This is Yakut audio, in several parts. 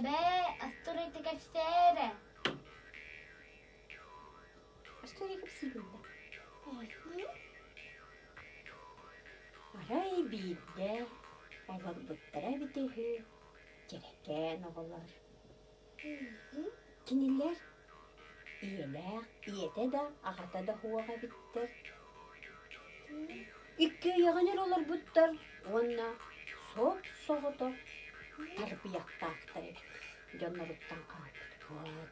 Эбээ, остуоруйата кэпсээ эрэ. Остуоруйа кэпсиибин да? Арай биирдэ олорбуттара эбитэ үһү дьэрэкээн оҕолор. Кинилэр ийэлээх ийэтэ да, аҕата да суох эбиттэр. Иккиэйэҕин эрэ олорбуттар уонна соп-соҕотох тарбыйахтаахтар эбит. Дьонноруттан хаалбыт. Вот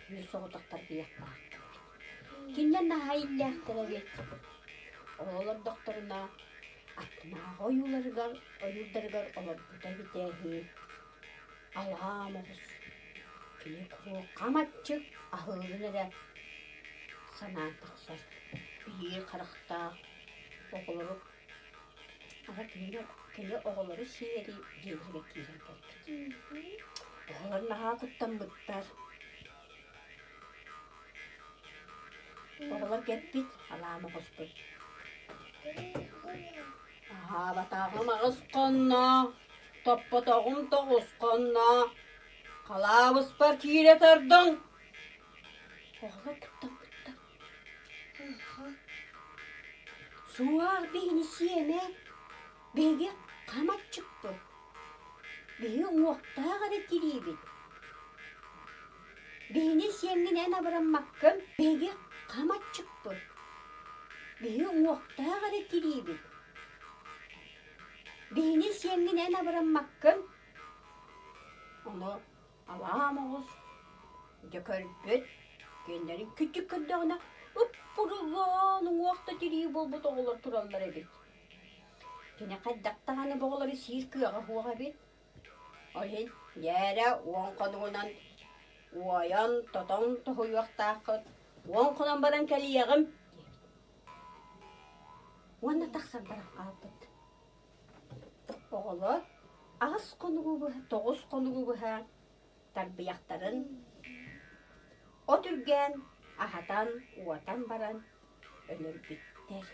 үс соҕотох тарбыйахтаахтар эбит. Кинилэр наһаа иллээхтэр эбит. Ол олордохторуна аттынааҕы ойууларыгар ойуурдарыгар олорбута эбитэ үһү. Алаа моҕус кини куруук хам аччык аһыырын эрэ санаан тахсар. Биир харахтаах оҕолору ага кини, кини оҕолору сиэри дьиэлэригэр киирэн кэлбит. Оҕолор наһаа куттаммыттар. Оҕолор кэлбит, алаа моҕуспут. Аһаабатаҕым аҕыс хонно, топпотоҕум тоҕус хонно, халаабыспар киирэ тардыҥ. Оҕолор куттаммыттар. Суох биһини сиэмэ, биһиги хам аччыкпыт. Биһи уҥуохтаах эрэ тириибит. Биһини сиэҥҥин эн абыраммаккын, биһиги хам аччыкпыт. Биһи уҥуохтаах эрэ тириибит. Биһини сиэҥҥин эн абыраммаккын. Ону алаа моҕус дьэ көрбүт, күөннэрин күччүк көрдөҕүнэ, ыппырыган уҥуох да тирии буолбут оҕолор тураллар эбит. Кини хайдах даҕаны бу оҕолору сиир кыаҕа суох эбит. Ол иһин дьээрэ уон хонугунан уойан, тотон тоһуйуохтааххыт, уон хонон баран кэлиэҕим диэбит. Уонна тахсан баран хаалбыт. Оҕолор аҕыс хонугу быһа, тоҕус хонугу быһа тарбыйахтарын от үргээн, аһатан, уотан баран өлөрбүттэр.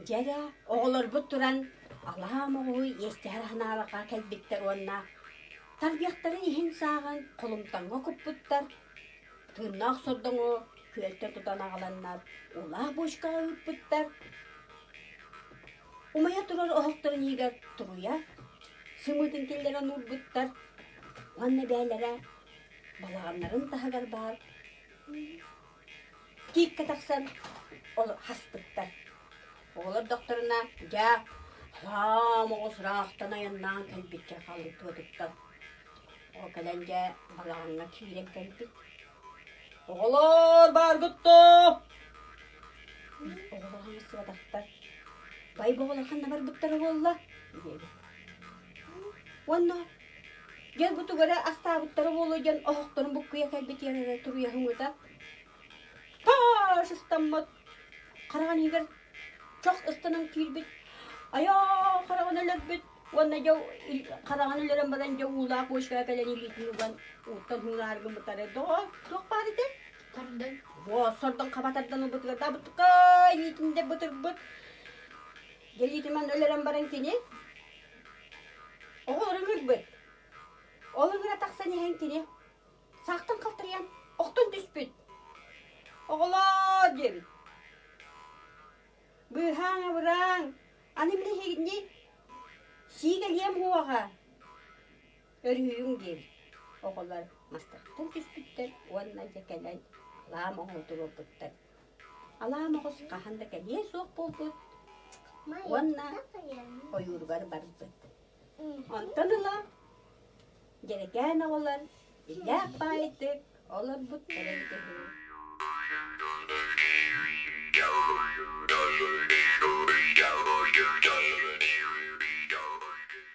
Дьэ эрэ, оҕолорбут туран алаа моҕуһу иэстэһэр аһынаалаха кэлбиттэр уонна тарбыйахтарын иһин сааҕын холумтаҥҥа куппуттар, тыыннаах сордоҥу күөлтэн тутан аҕаланнар улаах бочкаҕа ыыппыттар. Умайа турар оһохторун иһигэр туруйа сымыытын киллэрэн уурбуттар уонна бэйэлэрэ балаҕаннарын таһыгар баар тииккэ тахсан ол хаспыттар. Оҕолор докторуна дьэ алаам оҕус ыраахтан айаннаан кэлбиччэ халыҥ тыатыттан. Ол кэлэн дьэ балаҕаҥҥа киирэн кэлбит. Оҕолоор бааргыт дуо? Оҕолор хаҥасыбатахтар. Бай бу оҕолор ханна барбыттара буолла? диэбит. Уонна дьэ бу тугу эрэ астаабыттара буолуо диэн оһохторун буккуйа кэлбит эрэ туруйаһыҥыта таас ыстаммыт хараҕын иһигэр чох ыстанан киирбит айаа хараҕын өлөрбүт уонна дьэ хараҕын өлөрөн баран дьэ уулаах бочкаҕа кэлэн илиитин уган ууттан һуунаар гыммыттара доҕор туох баар этэ Сордон. Во сордон хаба тардан ылбытыгар да бутука илиитин де бытырбыт Илиитин өлөрөн баран кини оҕолорун ыҥырбыт. Ол ыҥыра тахсан иһэн кини саахтан халтарыйан охтон түспүт. Оҕолоор диэбит. Быыһааҥ абырааҥ, аны мин эһигини сиигэлиэм уоҕа өрүһүйүҥ диэбит. Оҕолор мастартан түспүттэр уонна дьэ кэлэн алаа моҕол туруорбуттар. Алаа моҕус хаһан да кэлиэ суох буолбут уонна ойууругар барбыт. Онтон ыла дьэрэкээн оҕолор иллээх баайдык олорбуттар эбитэ үһү.